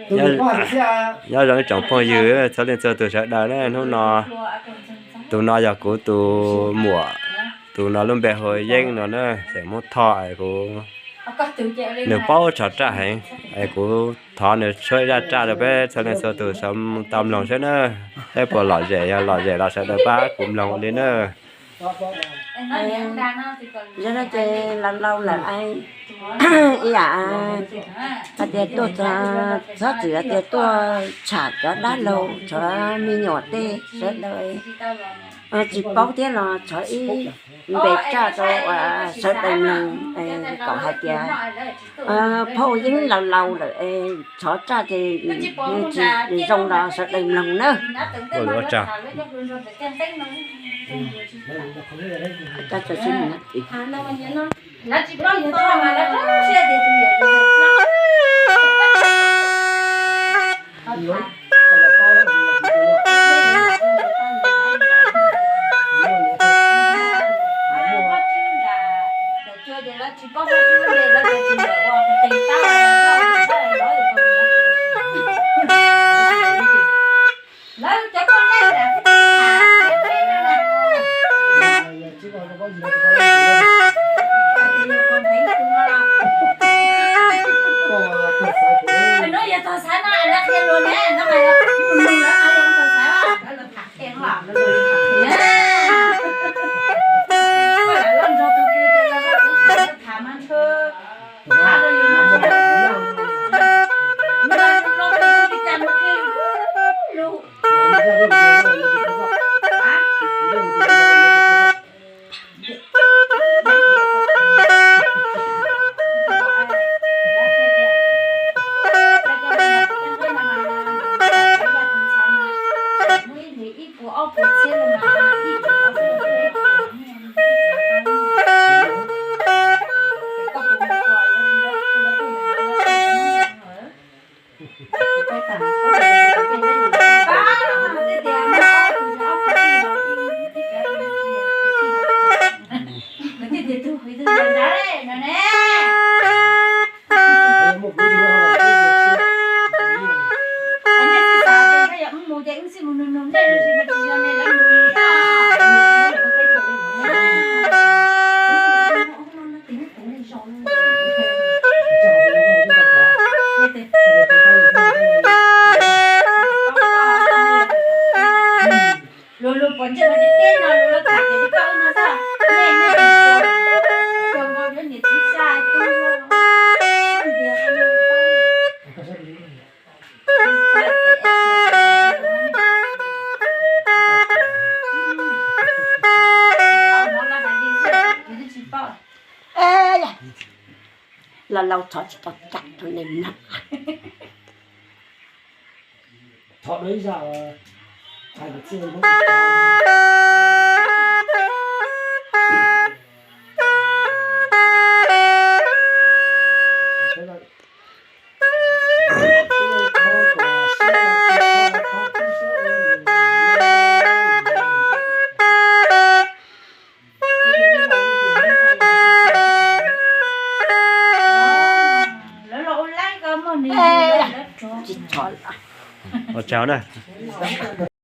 Nyob zoo ib tsoom phooj ywg txhua leej txhua tus sawv daws na, hnub no tus no yog kuv tus muam, tus no lub npe hu Yeeb no na, xeem Hmoob Thoj es kuv, nws paub tshov raj heev es kuv thov nws tshuab ib zaj raj rau peb txhua leej txhua tus sawv tau mloog saib na, saib puas lom zem, yog lom zem los sawv daws pab kuv mloog ua li na. Yog no ces laus laus lawm ib yam hais tias tuaj txhob txwm hais tias tuaj tsham cov dab laug, tshuav me nyuam tej sawv daws tsis paub thiab los tshuav ib npe raj rau uas sawv daws mloog, kom hais tias phauj Yeeb laus laus lawm es tshov raj ces tsis zoo los sawv daws mloog nawb. Luag luag pom ntsej muag deb deb no luag los tham ces koj wb no xwb, nej nej tus nkaus yuav niam txiv xa tub. Laus laus thov tsis tau cam rau nej mloog. Ua tsaug na.